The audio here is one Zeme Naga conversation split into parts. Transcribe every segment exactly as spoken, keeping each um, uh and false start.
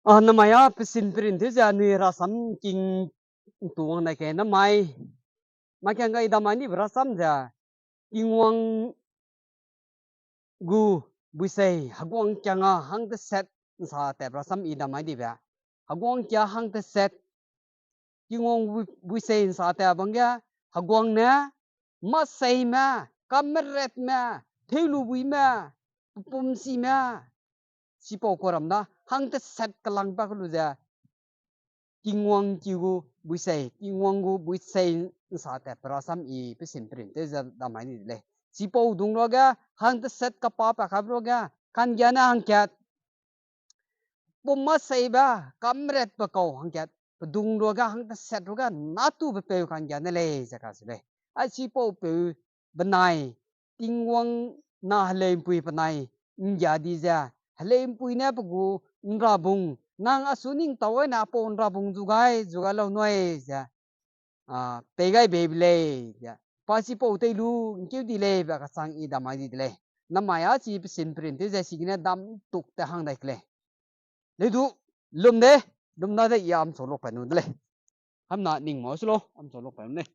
A, namai a pesin perin tew ze anui rasam king ntu wang dai ke namai. Makiang gai damai nibe rasam ze, Tingwang gu buisei heguang kiang a hang teset nsa tat rasam i damai dibe. Heguang kia hang teset, Tingwang gu bui-, buisei nsa tat bang ge, heguang ne, maseime, kameretme, theilubuime, pepumsime, chipau kuaram da, hang teset kelang pa kelu ze, Tingwang ki gu buisei, Tingwang gu buisei nsa tat pe rasam i pesin perin tew ze damai ni de lei. Chipau dung ruage, hang teset kapa pa kap ruage, kanggia ne hangkat, pum maseibe, kamretbe kau hangkat, pedung ruage, hang teset ruage, natube peu kanggia ne lei ze kacheu lei. Ai chipau peu benai, Tingwang na heleumpui penai, nggia di ze, heleumpui ne pe gu nrabung, nang asu ning tau gai ne apau nrabung zu gai, zu gai lau nui ze, a, pei gai beibe lei ze, pa chipau tei lu, ngkeu di lei be kachang i damai di de lei. Namai a chi pesin perin tew ze chigene dam tuk te hang dai ke lei. Leu du, lum de, lum na de i am sau lok pa nu de lei. Hamna ning mau su lo, am sau lok pa nu lei.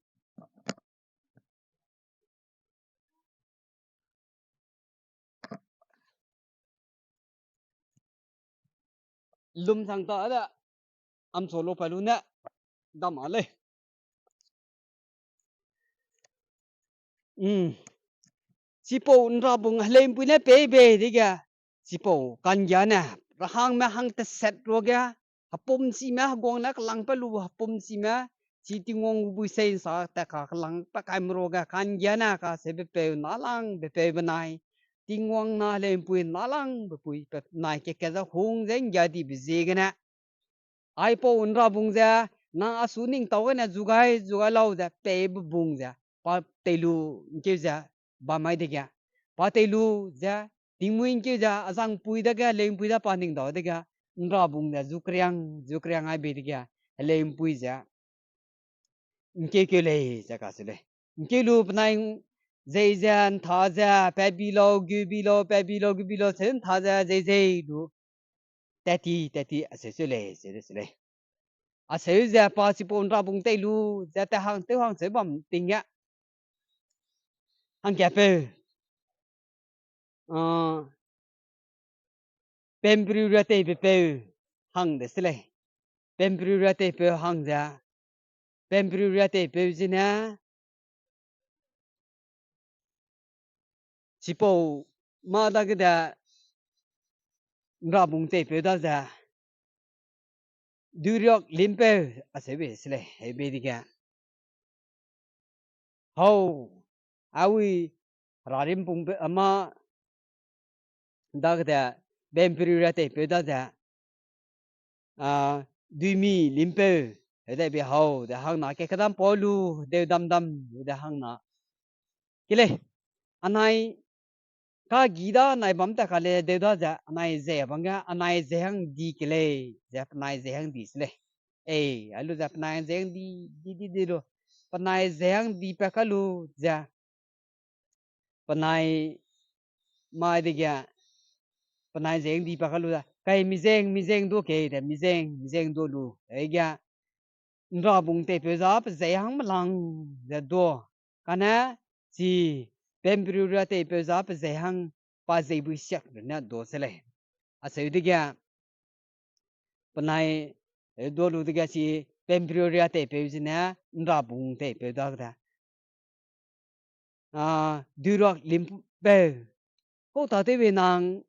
Lum sang ta de, am sau lok pa lu ne, dam a lei. Chipau nrabung heleumpui ne pei bei dege, chipau kanggia ne, rahangme hang teset ruage, hepumsime heguang ne kelang pa lu hepumsime, chi Tingwang gu buisei nsa tat ka kelang pa kaime ruage, kanggia ne kaseube peu nalang be peu benai, Tingwang na heleumpui nalang be pui pe nai ke kat ze hung ze nggia dibe ziegene, aipau nrabung ze, nang asu ning tau gai ne zu gai, zu gai lau ze, peibe bung ze, pa tei lu ngkeu ze, bam mai dege, pa tei lu ze, tingmuî ngkeu ze, azangpui dage, heleumpui da pa ning dau dege, nrabung ze, zu keriang, zu keriang ai bei dege, heleumpui ze, ngkeu keu lei ze kacheu lei. Ngkeu lu penai zei ze, ntha ze, pa bi lau, gu bi lau, pa bi lau, gu bi lau, seu ntha ze, zei zei lu. Tat ti, tat ti, aseu seu lei, seu de seu lei. Aseu ze pa chipau nrabung tei lu, ze tat hang, tew hang seu bam ting ge. Hangkapeu. A, pemperiu ria teipeu hang de se lei. Pemperiu ria teipeu hang ze. Pemperiu ria teipeu zene. Chipau mâ dage de nrabung teipeu da ze. Duiruak limpeu, aseu bei se lei, heu bei dege. Hau, aui, Herarimpungbe, ama, dage de, pemperiu ria teipeu da ze, a, duimi limpeu, heu dai bei hau, de hangna ke kedam pau lu, deu dam dam, de hangna. Ke lei, anai, kagi da anai bam ta ka le deu da ze, anai ze bang ge, anai ze hang di ke lei, ze penai ze hang di se lei. Ei, a lu ze penai ze hang di, di, di, di lu. Penai ze hang di pa ka lu ze. Penai mai dege, penai ze hang di pa ka lu ze. Kai mizeng, mizeng du ke de, mizeng, mizeng du lu. Ei ge, nrabung teipeu za pe zei hang melang ze du. Kane, chi, pemperiu ria teipeu za pe zei hang pa zeibui siak rune du se lei. Aseu dege, penai, e, du lu dege chi, pemperiu ria teipeu zene, nrabung teipeu dage de. A, duiruak limpeu. Kau tatewbe nang,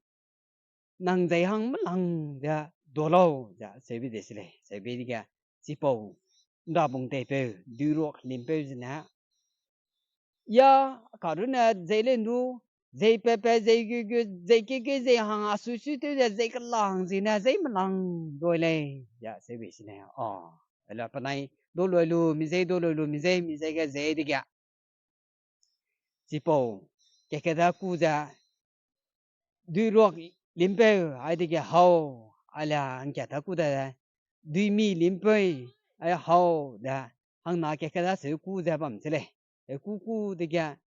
nang zei hang melang ze du lau ze, aseu bei de se lei, aseu bei dege, chipau, nrabung teipeu, duiruak limpeu zene. Ya, karune zei le ndu, zei pepe, zei gege, zei keke, zei hang, asui sui tew ze, zei kelang zene, zei melang dui lei, ze aseu bei se lei, a. Ele penai, du lui lu, mizei du lui lu, mizei, mizei ge zei dege. Chipau, kekeda kû ze, duiruak limpeu, ai dege hau, alia ngkat ta kû de, duimi limpeu, ai hau de, hangna kekeda seu kû ze bam se lei. E kû kû dege,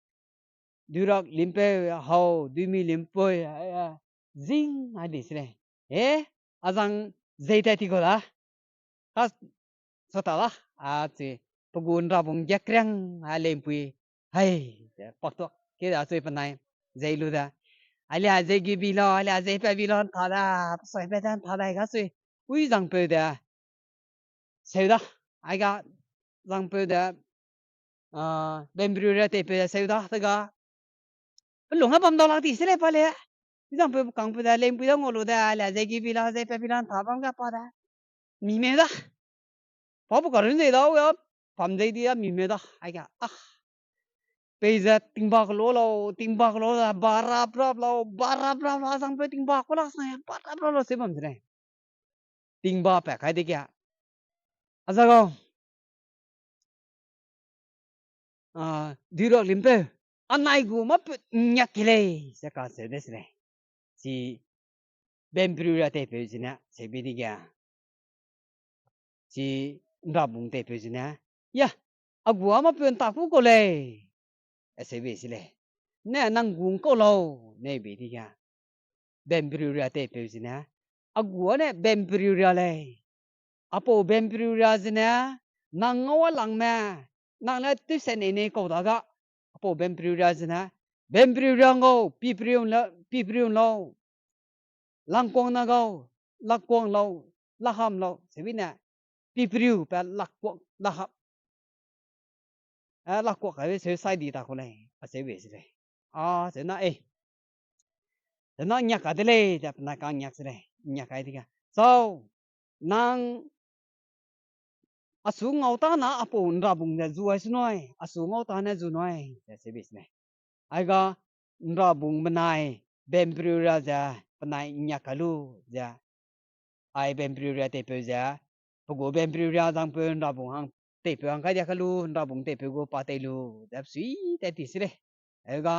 duiruak limpeu, hau, duimi limpeu, ai, a, zing ai di se lei. E, azang zei tat ti kau da. Ka sa ta da, a chi, pe gu ’nrabung ge kriang, a leimpui, hai, ze paktuak ke da chui penai, zei lu da. Alia zei gi bi lau, alia zei pa bi lau, ’nta da, pe soi pa da, ’nta da, ga chui, ui zangpeu de, seu da, aiga, zangpeu de, a, bembriu ria teipeu de seu da, te ga, pe lung a bam dau lak di se lei pa le. Zangpeu kangpeu de, leimpui da ngau lu de, le zei gi bi la, zei pa bi la, ’nta bam ga pa de. Mi me da. Pa bu karun zei da, ya, pam zei di ya, mi me da, aiga, a. Peize tingba kelo lau, tingba kelo da, barap rap lau, barap rap lau, zangpeu tingba ku lak sang ya, barap rap lau, se bam se lei. Tingba pa kai dege. A za gau. A, duirak limpeu. Anai gu mâ put ngiak ke lei, ze ka seu de se lei. Chi bembriu ria teipeu zene, seube dege. Chi ’nrabung teipeu zene, ya, a gu a mâ put ’nta ku kau lei. A seube se lei. Ne nang gu ’ngkau lau, ne be dege. Bembriu ria teipeu zene, a gu a ne bembriu ria lei. Apau bembriu ria zene, nang ngau a langme, nang ne tewse nei nei kau daga, apau bembriu ria zene, bembriu ria ngau, pipriu la, pipriu lau, langkuang na gau, lakkuang lau, laham lau, seube ne, pipriu pa lakkuang, laham. A, lakkuak kaibe seu sai di ta ku lei, a seube se lei. A, seu na, e. Seu na ngiak ka de lei, ze penai ka ngiak se lei, ngiak kai dege. Sau, nang a su ngau ta na apau ’nrabung ze zu ai su nui, a su ngau ta ne zu nui, ze seube se lei. Aiga, ’nrabung benai, bembriu ria ze, penai ngiak kai lu, ze. Ai bembriu ria teipeu ze, pe gu bembriu ria zangpeu ’nrabung hang teipeu hang kai dia kai lu, ’nrabung teipeu gu pa tei lu, ze sui tat ti se lei. Aiga,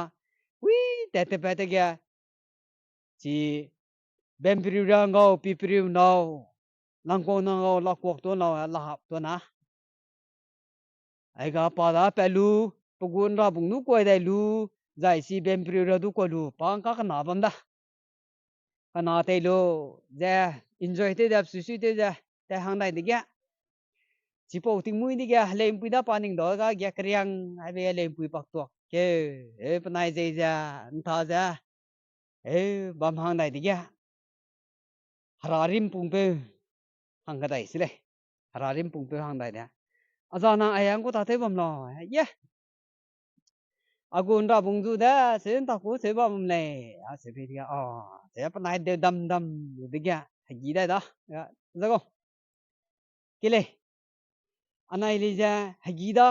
ui tat te pa te ge, chi bembriu ria ngau, pipriu nau, langkuang na ngau, lakkuak tuâ nau, lahap tuâ na. Aiga pa da pat lu, pe gu ’nrabung du kuai dai lu, zai chi bembriu ria du kuai lu, pa ’ngka kena bam da. Kena tei lu, ze enjoy tew ze, sui sui tew ze, tat hang dai dege. Chipau tingmuî dege, heleimpui da pa ning dau ga ge keriang, aibe heleimpui paktuak keu, e penai zei ze, ’nta ze, e bam hang dai dege. Hera rimpungpeu hang kadai se lei. Hera rimpungpeu hang dai de. A za nang ai hangku ta tew bam lau, ye. A gu ’nrabung zu de, seu ’nta ku seu bam lei, a seu pe dege, a, seu penai deu dam dam lu dege, hegi dai da, ya, za gau. Ke lei, anai lei ze, hegi da,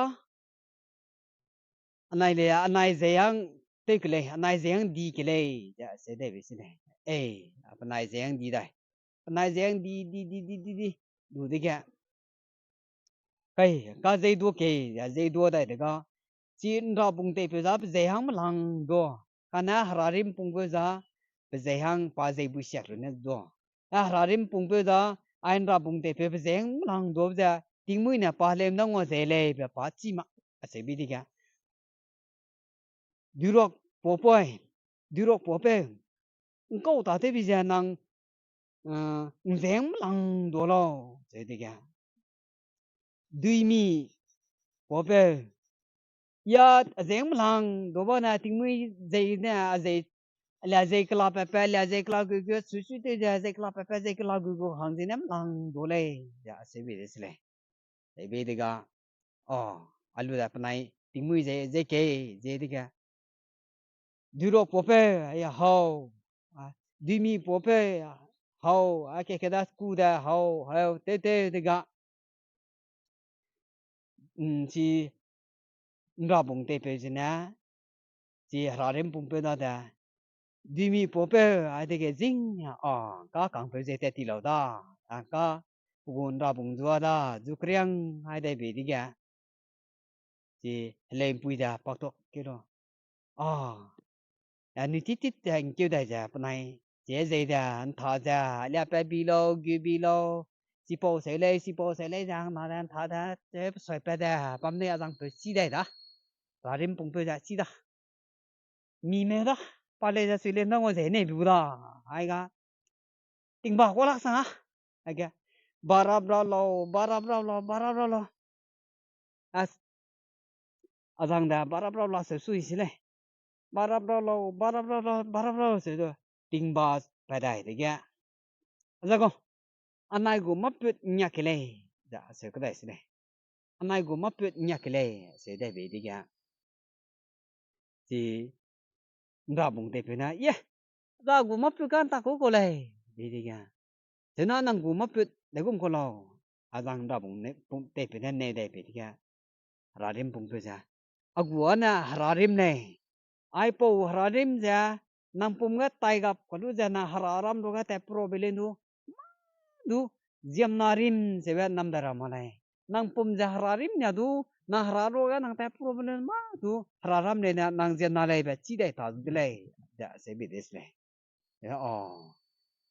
anai lei, anai zei hang tew ke lei, anai zei hang di ke lei, ze seu dai be se lei. E, a penai zei hang di dai. Penai zei hang di, di, di, di, di, di, lu dege. Kai, ka zei duâ ke, ze zei duâ dai dege. Chi ’nrabung teipeu za pe zei hang melang duâ. Kane hera rimpungpeu za pe zei hang pa zei bui siak lu ne duâ. A hera rimpungpeu za, ai ’nrabung teipeu pe zei hang melang duâ ze, tingmuî ne pa heleu ’nda ngua zei lei be pa chî mak, a seu bi dege. Duirak puapeu, duirak puapeu, ’ngkau ta tewbi ze nang, eh, ’nzeng melang duâ lau, ze dege. Duimi puapeu, ya, azeng melang duâ ba ne tingmuî zei ne, a zei, alia zei kela patpat, alia zei kela gu gu, sui sui tew ze, zei kela patpat, zei kela gu gu hang zene melang duâ lei, ze a seu bi de se lei. Sei bi dege, a, a lu ze penai tingmuî zei, zei kei, ze dege. Duirak puapeu, a hau, a, duimi puapeu, hau, a ke ke da ku de, hau, hau, tew tew dege. Mm, chi ’nrabung teipeu zene, chi hera rimpungpeu dade, duimi puapeu, a dege zing, a, ka kangpeu ze tat ti lau da, a, ka pe gu ’nrabung zua da, zu keriang, a de bi dege. Chi heleumpui de paktuak keu lu. A, anui tit tit ze ’ngkeu dai ze penai, chi zei de, ’nta ze, alia pat bi lau, gu bi lau, chipau seu lei, chipau seu lei ze, hangna de, ’nta de, chi pe sui pat de, bam nei a zangpeu chi dai da. Hera rimpungpeu ze chi da. Mi meu da, pa lei ze sui lei ’nda ngua zei nei bu da. Aiga, tingba kuâ lak sang a. Aige, barap ra lau, barap ra lau, barap ra lau. As, azang de barap ra lau se sui si lei. Barap ra lau, barap ra lau, barap ra lau se du. Tingba pa dai dege. Aza gu, anai gu mâput ngiak ke lei, ze aseu kedai se lei. Anai gu mâput ngiak ke lei, aseu dai bei dege. Chi, ’nrabung teipeu ne, ye, aza gu mâput ka ’ntak ku kau lei, bei dege. Chena nang gu mâput de gum kau lau, azang ’nrabung ne, pung, teipeu ne, nei dai bei dege. Herarim pungpeu ze, a gu â ne herarim lei. Aipau herarim ze, nang pum ge taigap ka lu ze na heraram ruage tat perabe lei du, mâ du, ziemna rim zebe nam dai ra ma lei. Nang pum ze herarim nia du, na hera ruage nang tat perabe lei mâ du, heraram lei ne nang ziemna leibe chî dai ta du de lei, ze aseu bei de se lei. E, a.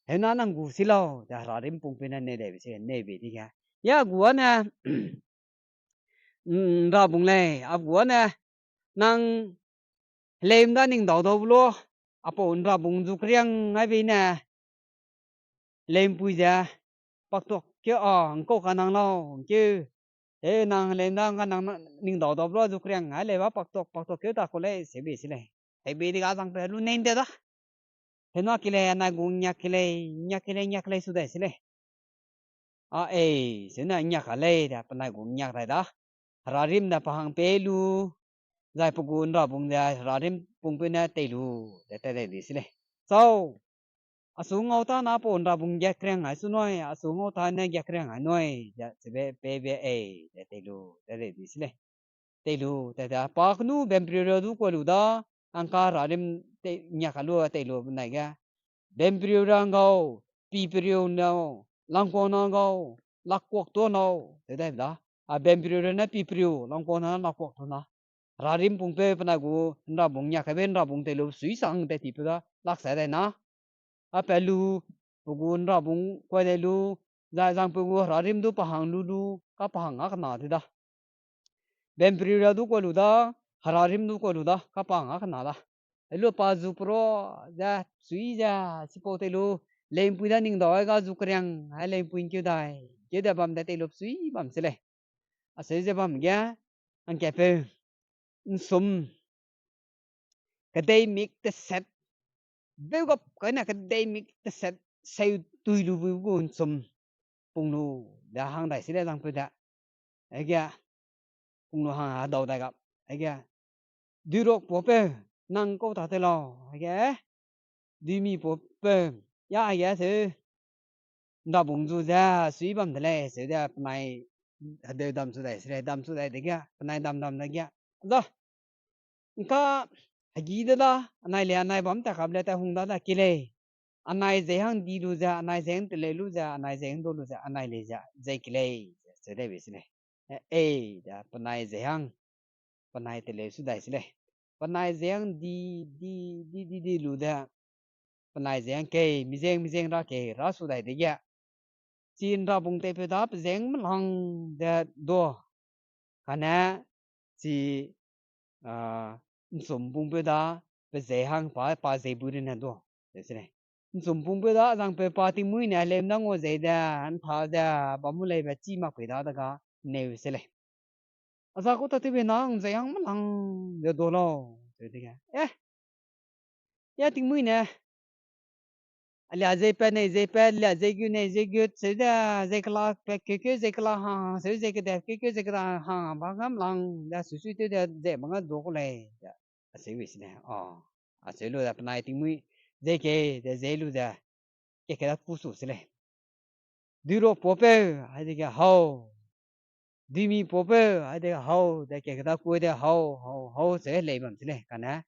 Heuna nang gu si lau, ze herarim pungpeu ne nei dai bei se, nei bei dege. Ya gu â ne, ’nrabung lei, a gu â ne, nang heleume da ning dau dau lu, apau ’nrabung zu keriang ai bei ne, heleumpui ze, paktuak keu a, ’ngkau kanang lau, ’ngkeu, e, nang heleume da kanang ning dau dau lu zu keriang ai lei ba paktuak, paktuak keu ta kau lei, aseu bei se lei. Tei bei dege azang peu lu nei ’nte da. Heuna ke lei, anai gu ngiak ke lei, ngiak ke lei, ngiak ke lei su dai se lei. A, e, sena ngiak ka lei de, penai gu ngiak dai da. Herarim de pa hang pei lu, zai pe gu ’nrabung ze herarim pungpeu ne tei lu, de tat dai di se lei. Sau, a su ngau ta na pau ’nrabung giak keriang ai su nui, a su ngau ta ne giak keriang ai nui, ze chebe peibe e, ze tei lu, tat dai di se lei. Tei lu, tat da, pa kenu bempriu ra du kua lu da, angka herarim tei, ngiak ka lu tei lu benai ge. Bempriu ra ngau, piperiu nau, langkuang na ngau, lakkuak tuâ nau, tei dai da. A bempriu ra ne piperiu, langkuang na lakkuak tuâ na. Herarim pungpeu penai gu ’nrabung ngiak kabe ’nrabung tei lu sui sang tat tipeu da, lak sai dai na. A pe lu, pe gu ’nrabung kuai dai lu, zai zang pe gu herarim du pa hang lu lu, ka pa hang a kena de da. Bempriu ra du kua lu da, herarim du kua lu da, ka pa hang a kena da. Helu pa zu perua, ze, sui ze, chipau tei lu, heleumpui da ning dau ai ga zu keriang, heleumpui ’ngkeu dai, ’ngkeu dai bam de tei lu sui bam se lei. Aseu ze bam ge, angkapeu, ’nsum, kedei mik teset, beugap kaine kedei mik teset, seu tui lu bu gu ’nsum, pung lu, de hang dai se lei zangpeu de. Aige, pung lu hang a dau dai gap. Aige, duirok puapeu, nang kau ta te lau. Aige, duimi puapeu, ya aige seu, ’nrabung zu ze, sui bam de lei, seu de penai, hedeu dam chu dai se lei, dam chu dai dege, penai dam dam dege. Za, ’ngka, hegi de da, anai le, anai bam ta kap le, ta hung da da ke lei. Anai zei hang di lu ze, anai zei hang teleu lu ze, anai zei hang du lu ze, anai lei ze, zei ke lei, ze, seu dai bei se lei. E, e, de, penai zei hang, penai teleu su dai se lei. Penai zei hang di, di, di, di, di lu de, penai zei hang kei, mi zeng, mi zeng ra kei, ra su dai dege. Chi ’nrabung teipeu da, pe zeng melang de du. Kane, chi, a, ’nsumpungpeu da, pe zei hang pa, pa zei bu rune du. Ze se lei. ’Nsumpungpeu da, zangpeu pa tingmuî ne, heleume da ngua zei de, ’ntha ze, bam mu leibe chî mak pei da dega, neu se lei. Aza kau tatewbe na, ’nzei hang melang ze du lau, ze dege. E, ya tingmuî ne, alia zei pat nei zei pat, lia zei gut nei zei gut, seu de, zei kela pat keukeu, zei kela hang, seu zei kede keukeu, zei kela hang, ba ngam lang, de suisui tew de, zei ba ngam du kau lei, de, aseu bei se lei, a, aseu lu de, penai tingmuî, zei kei, de zei lu de, ke ke da ku su se lei. Duirok puapeu, ai dege hau. Duimi puapeu, ai dege hau, de ke ke da ku de hau, hau, hau, se lei bam se lei, kane.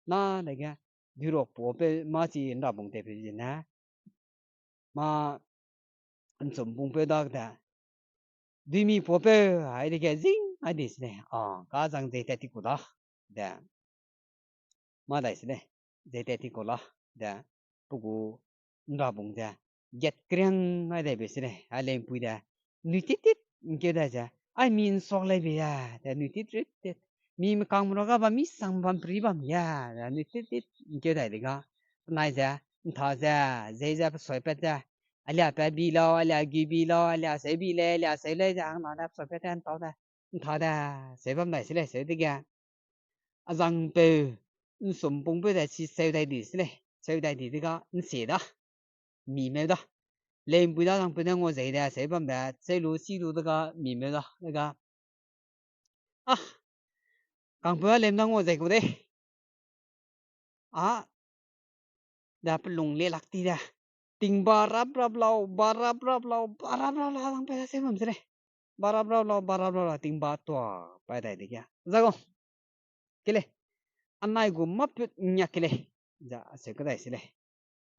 Na dege, duirok puapeu, mâ chi ’nrabung teipeu zene. Mâ ’nsumpungpeu da de. Duimi puapeu, ai dege zing, ai di se lei, a, ka zang zei tat ti ku da, de. Mâ dai se lei, zei tat ti ku la, de, pe gu ’nrabung ze, gat keriang ai dai bei se lei, ai lempui de, nui tit tit ’ngkeu dai ze, ai mi ’nsuak lei bei ze, de, nui tit tit tit, mi mekangme ra ga bam mi sang bam pri bam ge, de, nui tit tit ’ngkeu dai dega, penai ze, ’ntha ze, zei ze, pe suipat ze, alia pa bi lau, alia gui bi lau, alia seu bi lei, alia seu lei ze hang na de, pesau pe te ntau de, ntha de, seu bam dai se lei, seu dege. Azangpeu, nsumpungpeu de chi seu dai di se lei, seu dai di dega, nsie da, mi meu da. Leimpui da zangpeu ne ngua zei de, seu bam de, seu lu, si lu dega, mi meu da, dega. Ah, kangpeu a lem da ngua zei ku de. A, da pelung le lak ti de. Tingba rap rap lau, ba rap rap lau, ba rap rap lau, zangpeu da seu bam se lei. Ba rap rap lau, ba rap rap lau, tingba tua, pai dai dege. Za gu. Ke lei. Anai gu mâput ngiak ke lei. Za, seu kedai se lei.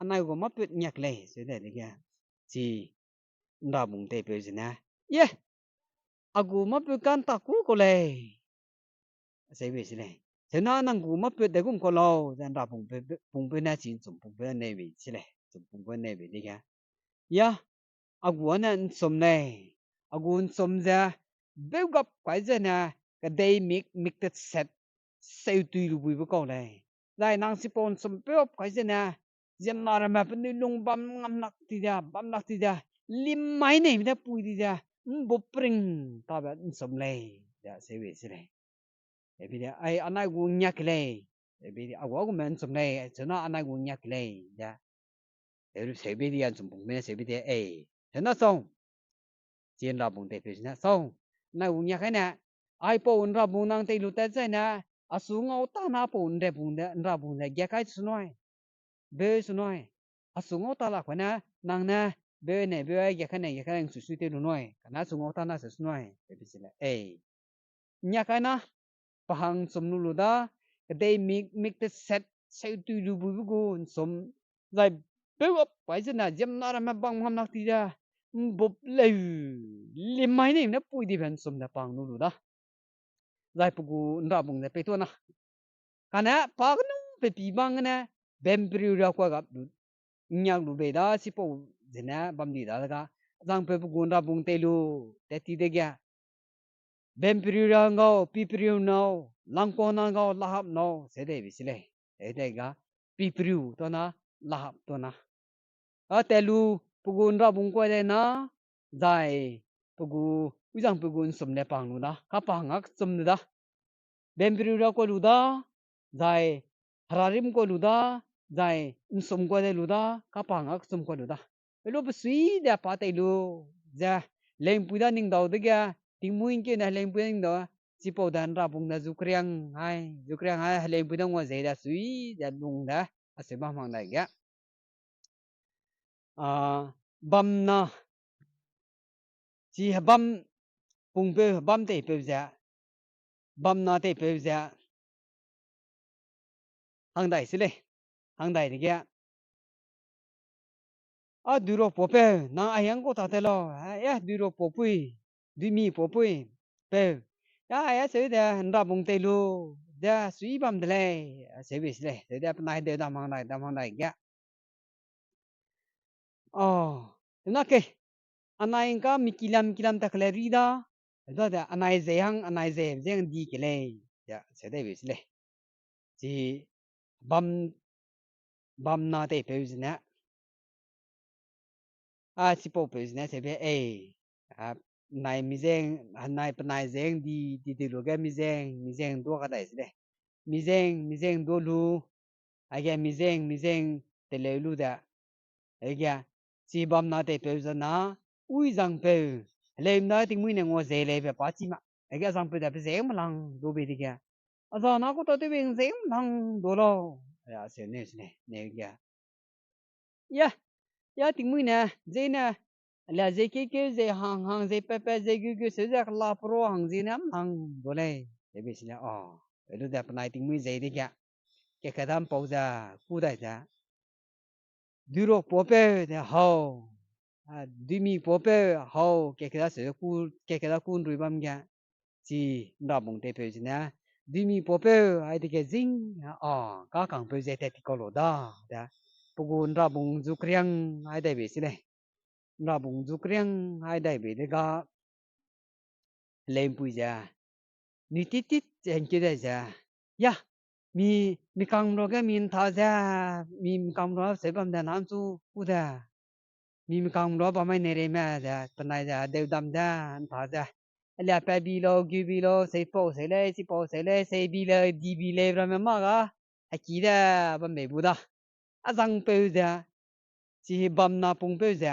Anai gu mâput ngiak lei, seu dai dege. Chi, nrabung teipeu zene. Ye, a gu mâput kanta ku kau lei. Seu bei se lei. Seu na nang gu mâput de gum kau lau, ze nrabung pe-, pungpeu ne chi nchum pungpeu ne neu bei se lei. Nchum pungpeu ne neu bei dege. Ya, a gu â ne nchum lei. A gu nchum ze, beugap kai zene, kedei mik, mik tet set, seutui lu buibe kau lei. Zai nang chipau nchum peu ap kai zene, ziemmena ramme penui lung bam ngam lak ti de, bam lak ti de, lim mai nei mi de pui di de, mbup pring tabe nchum lei, ze seu bei se lei. Ebi de, ai, anai gu ngiak lei. Ebi de, a gu, a gume nchum lei, chuna anai gu ngiak lei, ze. Seu, seu bei di a nchum pungpeu ne seu bei de, ei. Seu na sau. Chi nrabung teipeu zene, sau. Anai gu ngiak kai ne, aipau nrabung nang tei lu tat zai ne, a su ngau ta na pau nrabung de, nrabung de, giak kai su nui. Beu su nui. A su ngau ta lak kane, nang ne, beu ne, beu ai giak kai ne, giak kai ne, nsu sui tew lu nui. Kane su ngau ta na se su nui. Ebi se lei, ei. Ngiak kai na, pa hang nchum lu lu da, kedei mik, mik tet set, seutui lu buibe gu nchum, zai peu ap kai zene, ziemmena ramme bam ngam lak ti de, mbup leu, lim mai nei mi ne pui dibe nchum de pa hang lu lu da. Zai pe gu nrabung ze pei tuâ na. Kane pa kenu pe pî bang gene, bempriu ra kua gap lu, ngiak lu bei da, chipau zene bam di da dega, zangpeu pe gu nrabung tei lu, tat ti dege. Bempriu ra ngau, pîpriu nau, langkuang na ngau, lahap nau, seu dei bei se lei. Seu dei ga, pîpriu tuâ na, lahap tuâ na. A tat lu, pe gu nrabung kuai dai na, zai, pe gu, uzang pe gu nchum le pang lu da, ka pang a kechum de da. Bempriu ra kuai lu da, zai, herarim kuai lu da, zai, nchum kuai dai lu da, ka pang a kechum kuai lu da. Pe lu pe sui de pa tei lu, ze, leimpui da ning dau dege, tingmuî ngkeu ne leimpui da ning dau, chipau de nrabung de zu keriang ai, zu keriang ai, leimpui da ngua zei de sui, ze lung de, a seu bam hang dai ge. A, bam na, chi hebam pungpeu, hebam teipeu ze, bam na teipeu ze, hang dai se lei, hang dai dege. A, duirok puapeu, nang a hiang kau ta te lau, a, duirok puapui, duimi puapui, peu. Ya, a seu de, nrabung tei lu, de, sui bam de lei, a seu bei se lei, seu de, penai de, dam hang dai, dam hang dai ge. A, na ke, anai ngka mi kilam kilam ta kele ri da, da de, anai zei hang, anai zei ze hang di ke lei, ya, seu dei bei se lei. Chi bam, bam na teipeu zene. A, chipaupeu zene, seu be, ei. A, nai mi zeng, nai penai zeng di, di di lu ge mi zeng, mi zeng dua kadai se lei. Mi zeng, mi zeng dua lu, aige mi zeng, mi zeng teleu lu de. Aige, chi bam na teipeu zena, ui zangpeu, heleu na tingmuî ne ngua zei lei be pa chi ma. Aige zangpeu de pe zeng melang du bei dege. A za na kau ta tew be zeng melang du lau. A, seu neu se lei, neu ge. Ya, ya tingmuî ne, zei ne, la zei keikeu, zei hang hang, zei patpat, zei guigui, seu ze kela peru hang ziene melang du lei. Ze bei se lei, a, lu de penai tingmuî zei dege. Kekeda mpau ze, kû dai ze. Duirok puapeu de hau, a, duimi puapeu hau, kekeda seu kû, kekeda kû nrui bam ge. Chi nrabung teipeu zene, duimi puapeu, ai dege zing, a, kakangpeu ze tat ti kau lu da, de. Pe gu nrabung zu keriang, ai dai bei se lei. Nrabung zu keriang, ai dai bei dega, heleumpui ze, nui tit tit ze ngkeu dai ze, ya, mi, mi kangme ruage mi ntha ze, mi, mi kangme ruage seu bam de na nchu kû de. mi mekang lu bam mai nei reime ze, penai ze, deudam ze, ’nta ze, alia pa bi lau, gu bi lau, seipau seu lei, chipau seu lei, sei bi lei, di bi lei, ramme mâ ga, heki de bam bei bu da. A zangpeu ze, chi bamna pungpeu ze,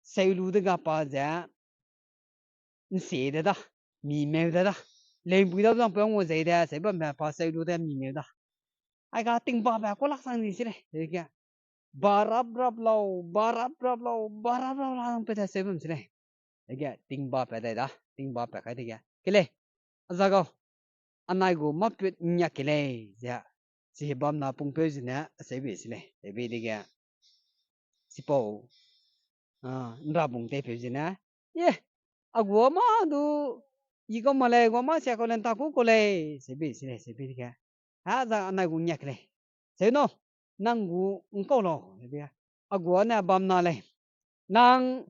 seu lu de ga pa ze, ’nsie de da, mi meu de da. Leumpui da zangpeu ngau zei de, seu bamme pa seu lu de mi meu da. Aiga tingbabe kuâ lak sang di se lei, ge. Ba rap rap lau, ba rap rap lau, ba rap rap lau, pe de seu bam se lei. Ge, tingbabe dai da, tingbabe kai dege. Ke lei, a za gau, anai gu mâ put ’ngiak ke lei, ze, chi bamna pungpeu zene, aseu bei se lei, tewbei dege. Chipau, a, ’nrabung teipeu zene, ye, a gu mâ du, i kau ma lei, gu mâ sia kau lei, ’nta ku kau lei, seu bei se lei, seu bei dege. Ha, za anai gu ’ngiak ke lei. Seu nâu, nang gu ’ngkau lau, a gu ne bam na lei. Nang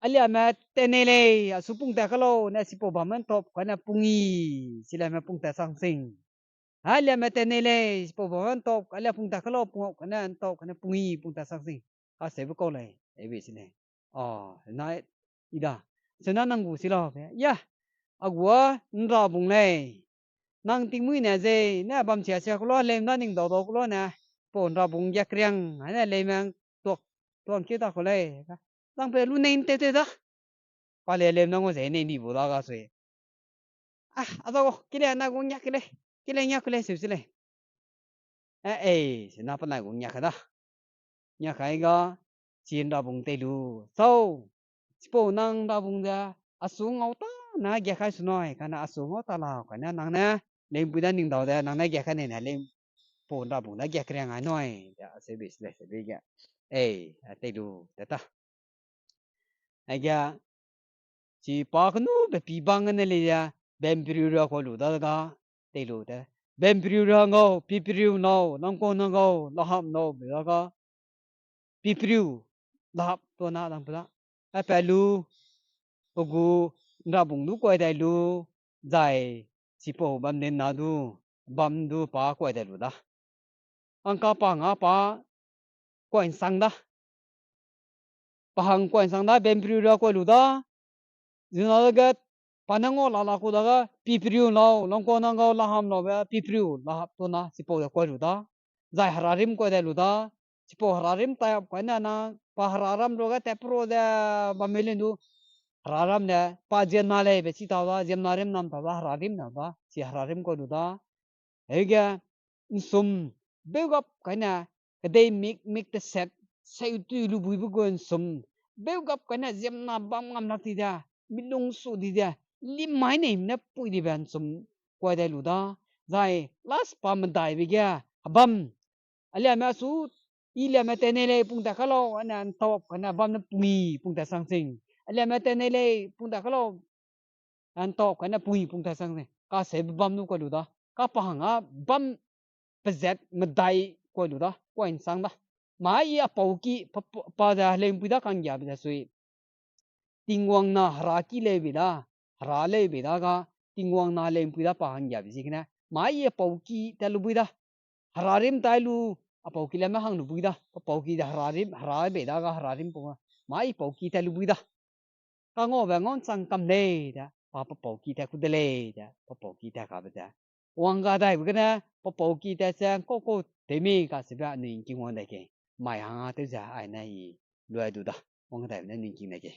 aliame tenei lei, a su pung tat ka lau, ne chipau bamme ’ntop, kane pung i, chiliame pung tat sang sing. Aliame tenei lei, chipau bamme ’ntop, alia pung tat ka lau, pung, kane ’ntop, kane pung i, pung tat sang sing. Kaseube kau lei, ei bei se lei. A, na, i da. Sena nang gu si lau, pe. Ya, a gu â ’nrabung lei. Nang tingmuî ne zei, ne bam sia sia ku la, leu na ning dau dau ku la ne, pau ’nrabung ’nggiak keriang, ane leime tuak, tuang keu ta ku lei. Nang pe lu nei ’ntew tew da. Pa le leu na ngau zei nei di bu da ga sui. A, a za gau, ke lei, nai gu ’ngiak ke lei, ke lei, ’ngiak ke lei, seu se lei. E, e, sena penai gu ’ngiak ka da. ’Ngiak kai ga, chi ’nrabung tei lu. Sau, chipau nang ’nrabung ze, a su ngau ta na giak kai su nui, kane a su ngau ta lau, kane nang ne, leumpui da ning dau de, nang ne giak kai nei ne, leu pau ’nrabung da giak keriang ai nui, de, aseu bei se lei, seu bei ge. E, a tei lu, tat ta. Aige, chi pa kenube pi bang gene lei ze, bempriu ra kau lu da ga, tei lu de. Bempriu ra ngau, pipriu nau, langkuang na ngau, lahap nau, be da ga, pipriu, lahap tuâ na dang pe da. Apat lu, pe gu, ’nrabung du kuai dai lu, zai, chipau bam din na du, bam du pa kuai dai lu da. Angka pa nga pa kuai ’nsang da. Pa hang kuai ’nsang da, bempriu ra kuai lu da. Zina dage, pa ne ngau la la ku dage, pipriu lau, langkuang na ngau, laham laube, pipriu, lahap tuâ na, chipau ze kuai lu da. Zai herarim kuai dai lu da. Chipau herarim tai ap kai ne na, pa heraram ruage tat pro ze, bamme lei du. Heraram le, pa ziemna lei be chi tau da, ziemna rim nam tau da, herarim nau da, chi herarim kuai lu da. Heuge, ’nsum, beugap kai ne, kedei mik mik teset, seutui lu buibe gu ’nsum, beugap kai ne ziemna bam ngam lak di de, milung su di de, lim mai nei ne pui dibe ’nsum kuai dai lu da, zai last pa medaibe ge, hebam, aliame su, i liame tenei lei pung tat ka lau, ane ’ntau ap kai ne bam ne pung i pung tat sang sing. Aliame tenei lei pung tat ka lau, ’ntau ap kai ne pung i pung tat sang sing. Kaseube bam du kuai lu da. Ka pa hang â bam pezat medai kuai lu da, kuai ’nsang da. Mâ i a pau ki, pa, pa, pa ze heleu'mpui da ka'nggiabe ze sui. Tingwang na hera ki leu bei da, hera leu bei da ga, Tingwang na heleu'mpui da pa hanggiabe ziegene. Mâ i a pau ki tat lu bui da. Hera rim tai lu, a pau ki lame hang lu bui da. Pa pau ki ze hera rim, hera bei da ga hera rim pau. Mâ i pau ki tat lu bui da. Kangaube ngau ’nsang kam lei de, pa, pa pau ki tat ku de lei de, pa pau ki tat kabe ze. Wang ga daibe gene, pa pau ki tat ze, kau kau tew mi kaseube anui ’ngking wang dai ke. Mai hang â tew ze, ai ne i luai du da. Wang ga daibe ne anui ’ngking dai ke.